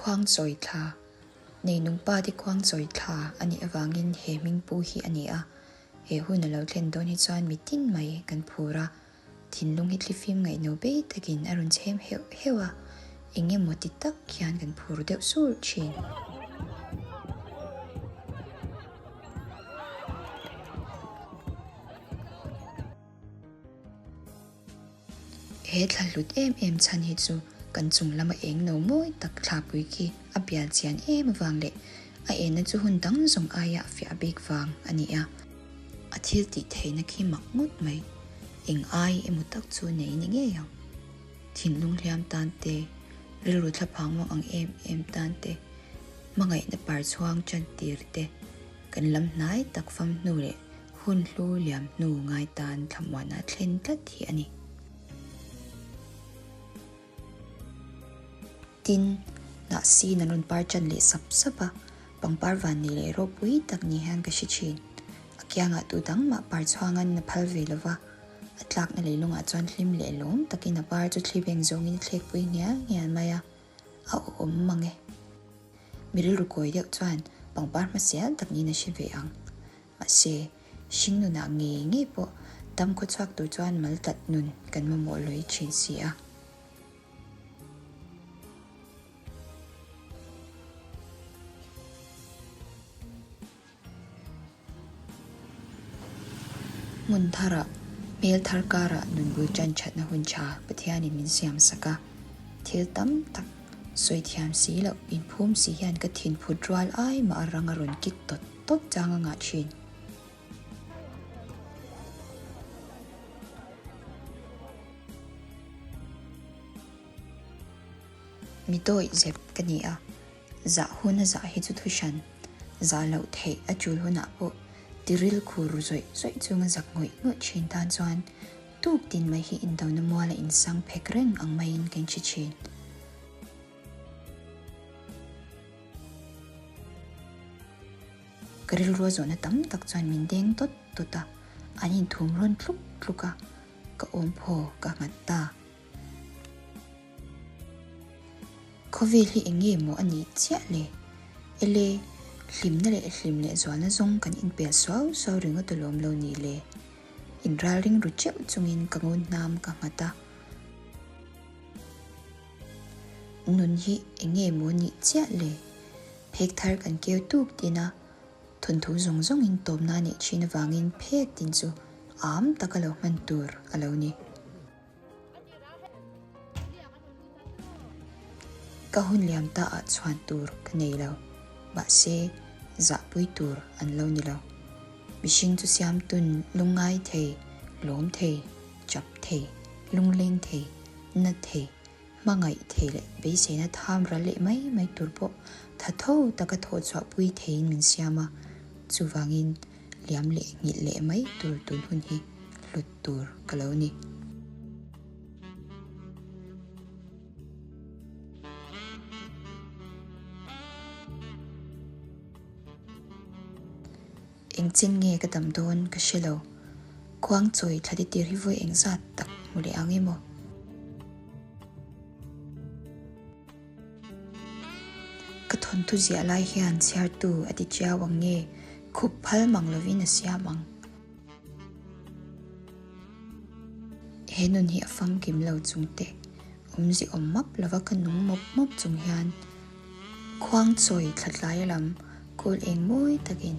Khuangchawi thla, Neinung pate khuangchawi thla a nih avangin he hming pu hi a ni a. He hun a lo thlen dawn hi chuan mitin mai kan phur a, thinlung hi thlifim ngaihno bei takin a rawn chhem heuh heuh a, eng emaw ti tak hian kan phur deuh sur thin. He thla hlut em em chhan hi chu kan chung lama eng no mawi tak thlapui khi a bial chian em avang leh a enna chu hun dang zawng aia a fiah bik vang a ni a. A thil tih theihna khi mak ngawt mai, eng ai emaw tak chu nei ni ngei ang. Thinlung hliam tan te, rilru thlaphang mawng ang em em tan te, hmangaihna par chhuang chan tir te, kan lam hnai tak fam hnu leh Hun hlu liam hnu ngai tan thlamuana thlen tlat hi a ni. Tin, hnahsin an rawn par tan leh sap sap a, pangpar van nei leh ropui tak ni hian ka hre thin. A kiangah tu dang mah par chhuangan a phal ve lova, a tlakna leilungah chuan hlim leh lawm takin a par chu thli beng zawngin a thlekpui ngial ngial mai a, a awm mang e. Mi rilru kawi deuh chuan pangpar hmasial tak niin a hre ve ang. Mahse, hring nunah ngei ngei pawh dam khawchhuak tur chuan mal tlat nun kan mamawh lawi thin si a. Hmun tharah, hmel thar karah nun bul tan thatna hun tha Pathianin min siam sak a. Thil tam tak sawi thiam si loh inphum si hian ka thin phut rual ai mah a rang a rawn kik tawt tawt chang a ngah thin. Mi dawih zep ka ni a, zah hun a zah hi chu thu hran, zah loh theih a tul hunah pawh tiril khur zawih zawih chunga zak ngawih ngawih thin tan chuan tuk tin mai hi indona muala insang phek reng ang maiin kan hre thin. Ka rilrua zawhna tam tak chuan min deng tawt tawt a, an inthum rawn tluk tluk a, ka awmphaw ka nghat ta. Khawvel hi eng nge maw a nih chiah le? Ele, hlimna leh hlim leh zualna zawng kan inpel suau suau ringawt alawm lo ni le? Inralring ru teuh chungin ka ngun hnam ka nghat a. Nun hi eng nge maw nih chiah le? Phek thar kan keu tuk tin a, thawnthu zawng zawngin tawpna a neih thin avangin phek tin chu am taka lo hman tur a lo ni. Ka hun liam ta ah chhuan tur ka nei lo, mahse zahpui tur an lo ni lo. Mihring chu siamtun lungngai thei, lawm thei, chap thei, lungleng thei, na thei, hmangaih thei leh beiseina tham ral leh mai mai tur pawh tha tho taka thawh chhuahpui theiin min siam a, chuvangin liam leh nghilh leh mai tur tun hun hi hlut tur ka lo ni. Engchin nge ka dam dawn ka hre lo. Khuangchawi thla ti tir hi vawi engzat tak hmu leh ang emaw? Ka thawnthu ziah lai hian chhiartu a ti chiau ang nge khup phal mang lovin a siam ang. He nun hi a famkim lo chung te, awmzi awm map lova ka nung mawp mawp chung hian Khuangchawi thlatlai lam kawl eng mawi takin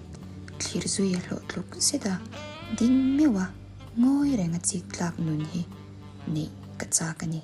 thlir zui a hlawh tluk zet a, ding meuh a, ngawi reng a chik tlak nun hi neih ka chak a ni.